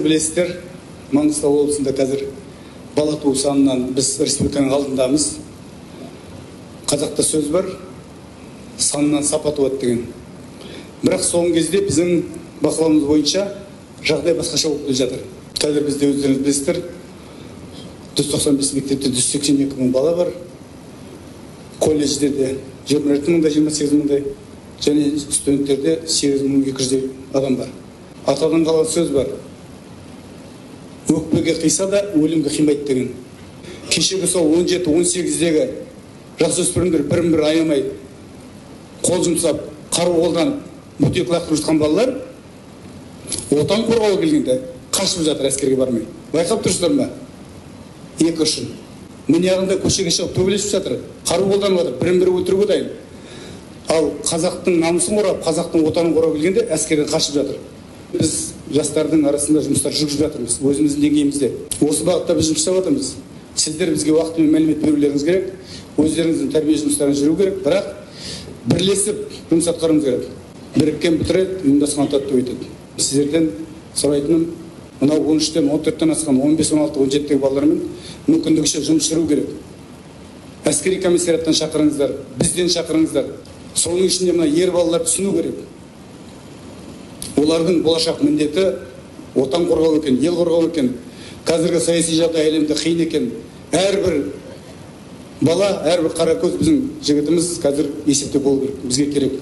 Білесіздер, Маңғыстау облысында қазір бала туу санынан біз республиканың алдындамыз. Қазақта сөз бар, санынан сапа туады деген. Бірақ соңғы кезде біздің бақылауымыз бойынша жағдай басқаша болып келе жатыр. Қазір бізде, өздеріңіз білесіздер, 195 мектепте 182 мың бала бар. Колледждерде 27 мыңдай, 28 мыңдай, және студенттерде 8200 адам бар. Атадан қалған сөз бар. Өкпеге қиса да өлімге қимайды деген. Кешегі сол 17-18-дегі жасөспірімдер бірін бірі аямай қол жұмсап, қару қолданып, бөтелке лақтырып жатқан балалар отан қорғауға келгенде қашып жатыр, әскерге бармай. Байқап тұрсыздар ма? Екі ұшын. Міне ағында көшеге шығып төбелесіп жатыр, қару қолданып жатыр, бірін бірі өлтіруге дайын. Ал қазақтың намысын қорғап, қазақтың отанын қорғауға келгенде әскерден қашып жатыр. Біз жастардың арасында жұмыстар жүргізіп жатырмыз, өзіміздің деңгейімізде. Осы бағытта біз жұмыс жасап жатырмыз. Сіздер бізге уақытымен мәлімет берулеріңіз керек, өздеріңіздің тәрбие жұмыстарын жүру керек, бірақ бірлесіп жұмыс атқаруымыз керек. Біріккен бітіреді, ұйымдасқан ұтады деп айтады. Сіздерден сұрайтыным, мынау 13-тен, 14-тен асқан 15, 16, 17-тегі балалармен мүмкіндігінше жұмыс жүру керек. Әскери комиссариаттан шақырыңыздар, бізден шақырыңыздар. Соның ішінде мына ер балалар түсіну керек. Олардың болашақ міндеті отан қорғау екен, ел қорғау екен. Қазіргі саяси жағдай әлемде қиын екен. Әрбір бала, әрбір қара көз біздің жігітіміз қазір есепте болу керек, бізге керек.